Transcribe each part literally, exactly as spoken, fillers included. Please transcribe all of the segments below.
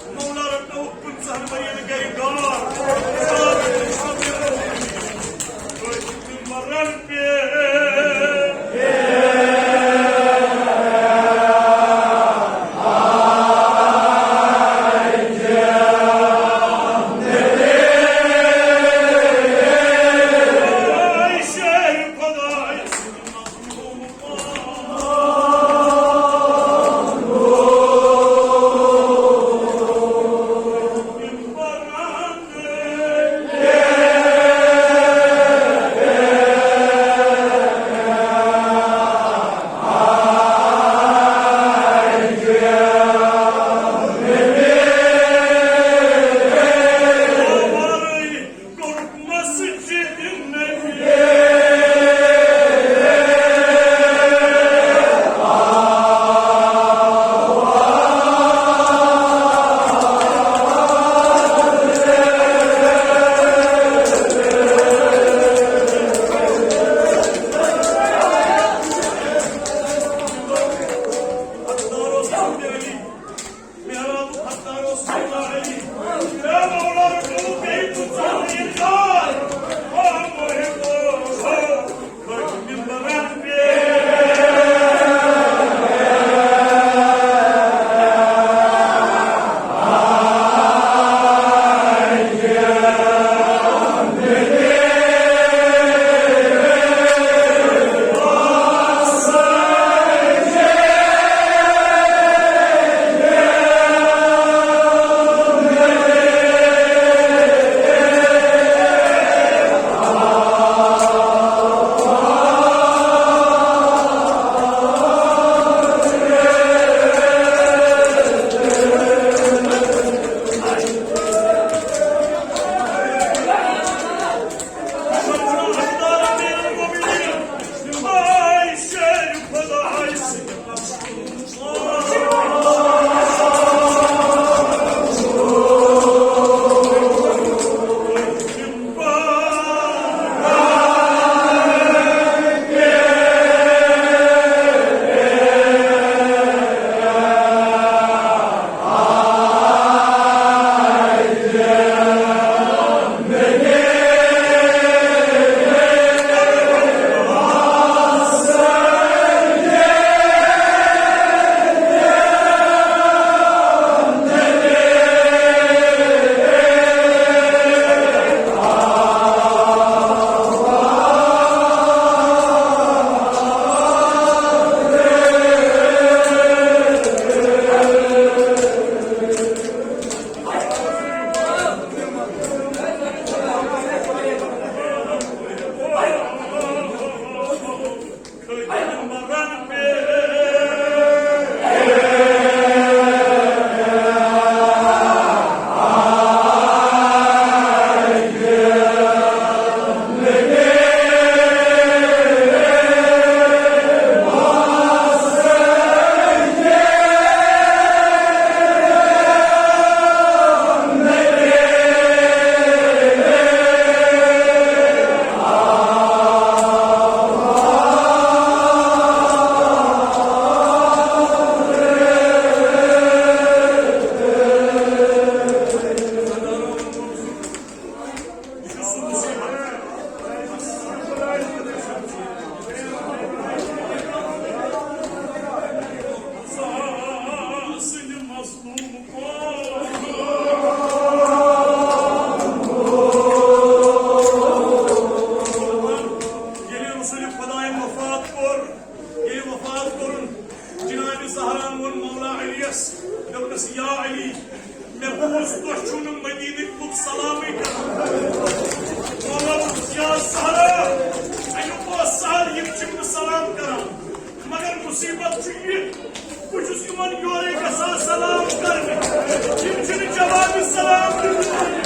مولا رٹنووُکھ پٕنٛژٕہن ؤرین گرِ گار۔ مرن پہ ییٚلہِ رسول خۄدایَن وفات کوٚر، ییٚلہِ وفات کوٚرُن، جناب زہرا ووٚن مولا علیَس، دوٚپنَس، یا علی، مےٚ بوٗز تۄہہِ چھُو نہٕ مدیٖنٕکۍ لُکھ سلامٕے کران۔ مولا دوٚپُس، یا زہرا، اَمیُک اوس سہل، یِم چھِنہٕ مےٚ سلام کران۔ مگر مصیبت چھُ یہِ، بہٕ چھُس یِمن یورے گژھان سلام کرنہِ، یِم چھِنہٕ جوابِ سلام دِوان۔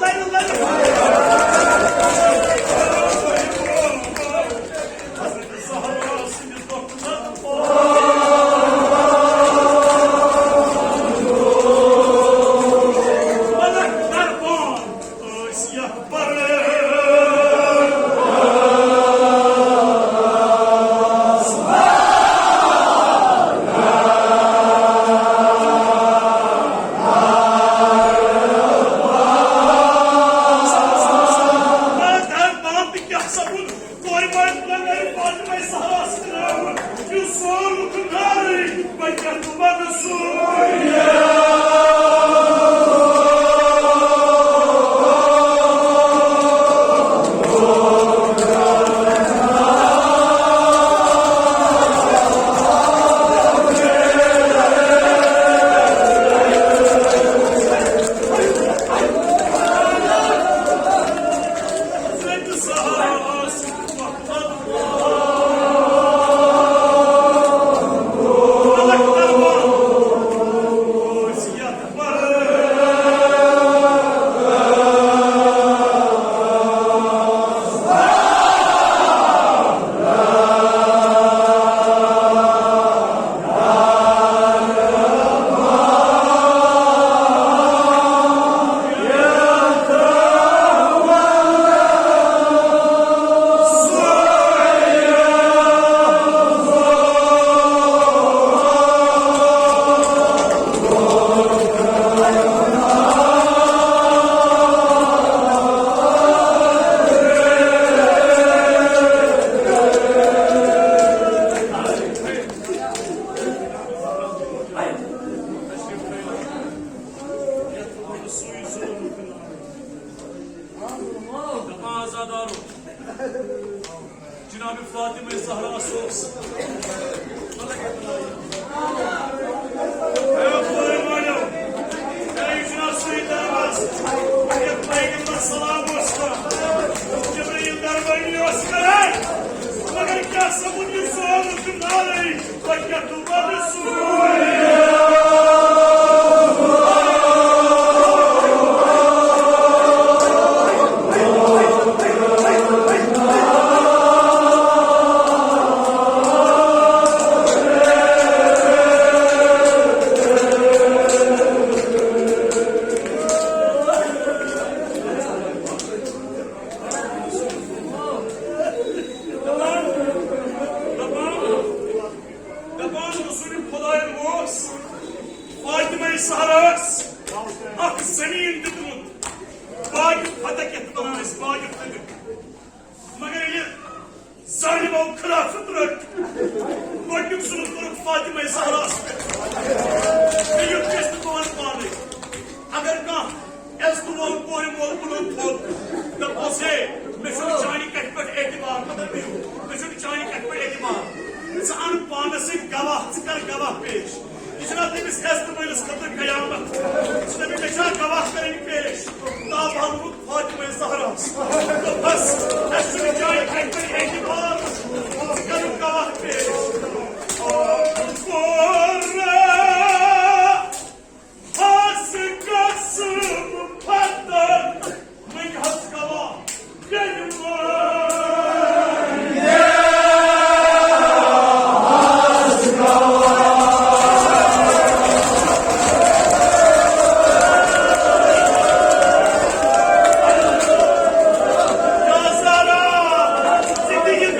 لَرِ، لَرِ۔ حضرت زہرا سٕنٛدِ دۄہ ملک دربان ٲسۍ یتھ پران۔ دربان تہِ کیٛاہ سپُد؟ کورِ ماجہِ پننہِ فاطمہ زہراہس ترٛٲو یہِ سورُکھ نارٕے، وۄنۍ کیٛاہ تُلہٕ بہٕ سُے؟ دپان عزادارو، جناب فاطمہ زہرا اوس۔ اے کورِ مالیو، اے جناب سید احمد، یتھ پیغمبر سلام اوس کران، جبرائیل دربٲنی اوس کران، مگر کیٛاہ سپُد یہِ سورُکھ نارٕے؟ دپان رسول خداین اوس فاطمہ زہراہس اکھ زمین دیُتمُت، باغ فتح یتھ ونان ٲسۍ، باغ فتح۔ مگر ییٚلہِ ظالمو خلاف رٔٹ، گۄڈنیُک ظلم کوٚرُکھ فاطمہ زہراہس پٮ۪ٹھ۔ مےٚ یُتھ گژھِ نہٕ بہٕ ونہٕ پانے۔ اگر کانٛہہ عزتہٕ وول کورِ مول تُلُن تھوٚد، دَپوس، ہے، مےٚ چھُنہٕ چانہِ کتھِ پٮ۪ٹھ اعتبار، مطلب، مےٚ چھُنہٕ چانہِ کتھِ پٮ۪ٹھ اعتبار۔ ژٕ اَن پانس سۭتۍ گواہ، ژٕ کر گواہ پیش۔ یہِ چھُنہ تٔمِس عزتہٕ وٲلِس خٲطرٕ قیامت۔ یہِ چھُ دَپان، مےٚ چھا گواہ کرٕنۍ پیش؟ تابان ووٚن فاطمہ زہراہس۔ تہٕ بس، اَسہِ چھُنہٕ چانہِ کتھِ پٮ۪ٹھ اعتبار، ژٕ کر گواہ پیش۔ آز قسم پتر وۄنۍ حظ گواہ بیٚیہِ وۄنۍ۔ یا زہرا، ژٕ تہِ یہِ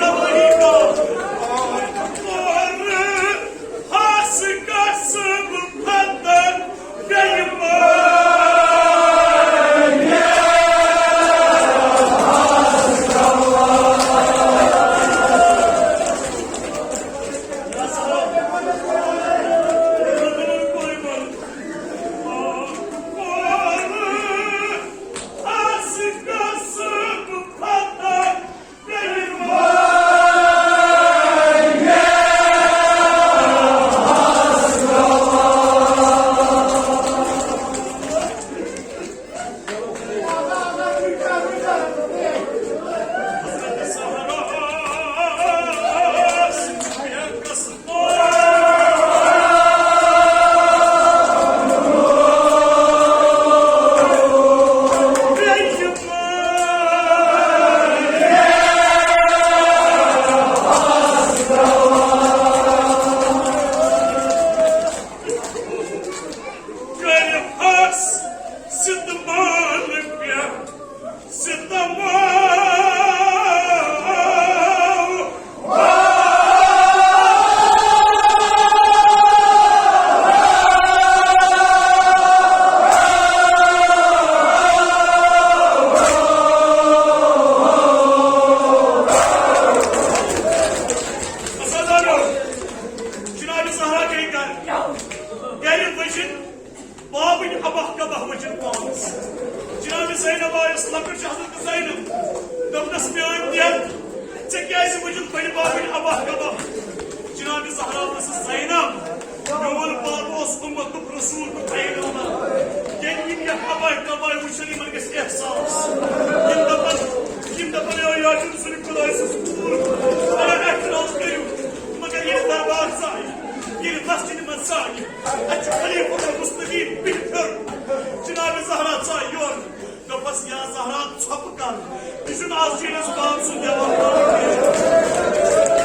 زینب آیس لۄکٕٹ چھِ حضرت زینب۔ دوٚپنس، "میٲنۍ بیٚنہِ، ژےٚ کیازِ ؤجِتھ بٔڑِ بابٕنۍ ابا کبا؟" جناب زہرا ؤژھٕس، "زینب، میون باب اوس امتُک رسول تہٕ پیغمبر۔ ییٚلہِ یِم یتھ ابا کبا وٕچھن، یِمن گژھِ احساس۔ یِم دپن، یِم دپن، اے یاجوٗج سٕنٛدِ خۄدایہِ سٕنٛز کوٗر، پنُن احترام کٔرِو۔" مگر ییٚلہِ دربار ژایہِ، ییٚلہِ مسجدِ منٛز ژایہِ، اتہِ چھُ خلیفہ مستقیم بِہِتھ پھیوٚر۔ جناب زہرا ژایہِ یورٕ۔ دوٚپمَس، "یا زہرا، ژھۄپہٕ کر، یہِ چھُنہٕ آز چٲنِس باب سُنٛد دیوان پانہٕ کینٛہہ۔"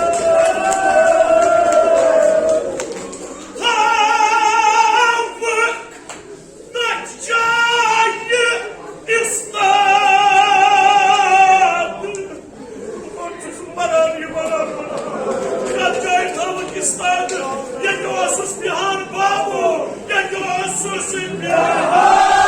تھاوُکھ تَتھ جایہِ اِستاد۔ بہٕ چھُس مران، یہِ مران، مران۔ یَتھ جایہِ تھاوُکھ اِستاد، ییٚتہِ اوسُس بیٚہان بابو، ییٚتہِ اوسُس بیٚہان۔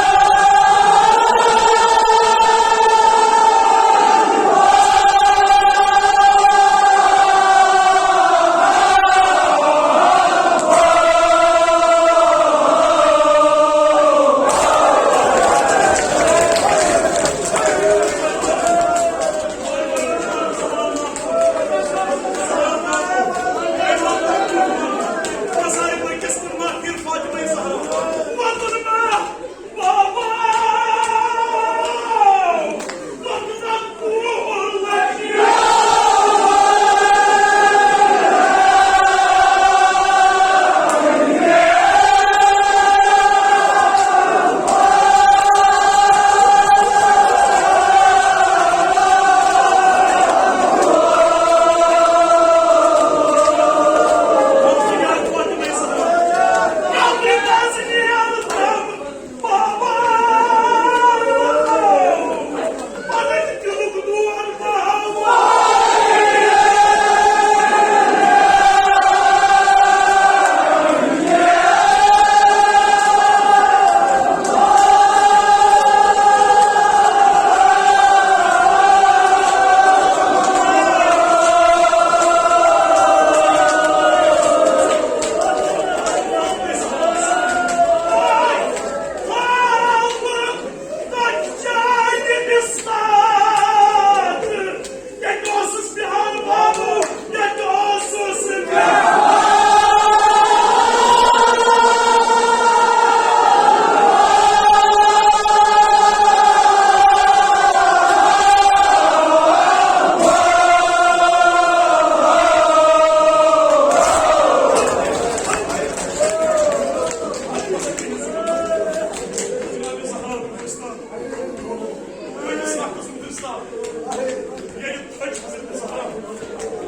ییٚلہِ تھٔج حضرت زہرا،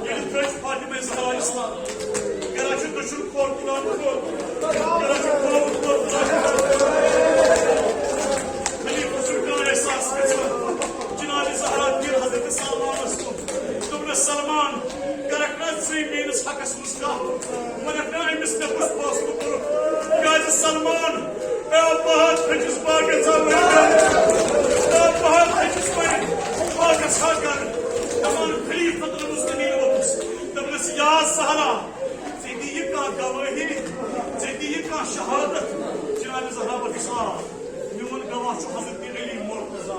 ییٚلہِ تھٔج فاطمہ زہرا اِسلام، کران چھُ دٔچھُن کھوٚر، تُلان کھوٚر، کران چھُ کھوٚر، تُلان کھوٚر۔ خلیفہ چھُ کانٛہہ احساس گژھان۔ جناب زہرا دِل حضرت سلمانس کُن۔ دوٚپنس، "سلمان، کرکھ نہ ژٕے میٲنِس حقس منٛز کتھ؟ وۄنۍ ہٮ۪کھ نہ أمِس مےٚ کُس فٲصلہٕ کوٚرُتھ؟" کیازِ سلمان، اے بہت تھٔچِس باغس آو۔ اے بہت تھٔچِس وۄنۍ باغس ہا گر۔ دپان خلیفہ تہٕ المسلمین ووٚتھُس۔ دوٚپنس، یا زہرا، ژےٚ دِ یہِ کانٛہہ گوٲہی، ژےٚ دِ یہِ کانٛہہ شہادت؟ جناب زہرا ووٚتھُس، آ۔ میون گواہ چھُ حضرت علی مرتضی،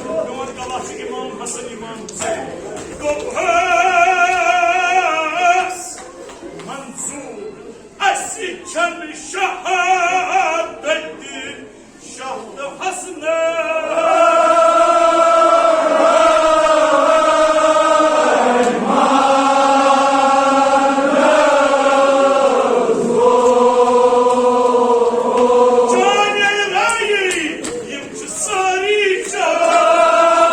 میون گواہ چھُ امام حسن، امام حسین۔ دوٚپہَس، منظور، اَسہِ چھَنہٕ شہادت شاہ تہٕ حسنَس۔ چانہِ رایہِ یِم چھِ سٲری جان۔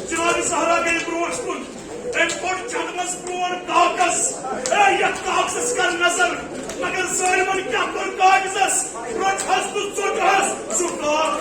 جناب زہرا گٔے برونٛٹھ کُن۔ أمۍ کوٚڑ چندمس برونٛٹھ کاغذ۔ اے، یتھ کاغذس کر نظر۔ مگر ظٲلمن کیٛاہ کوٚر کاغذس؟ روٚٹہس تہٕ ژوٚٹہس سُہ کاغذ۔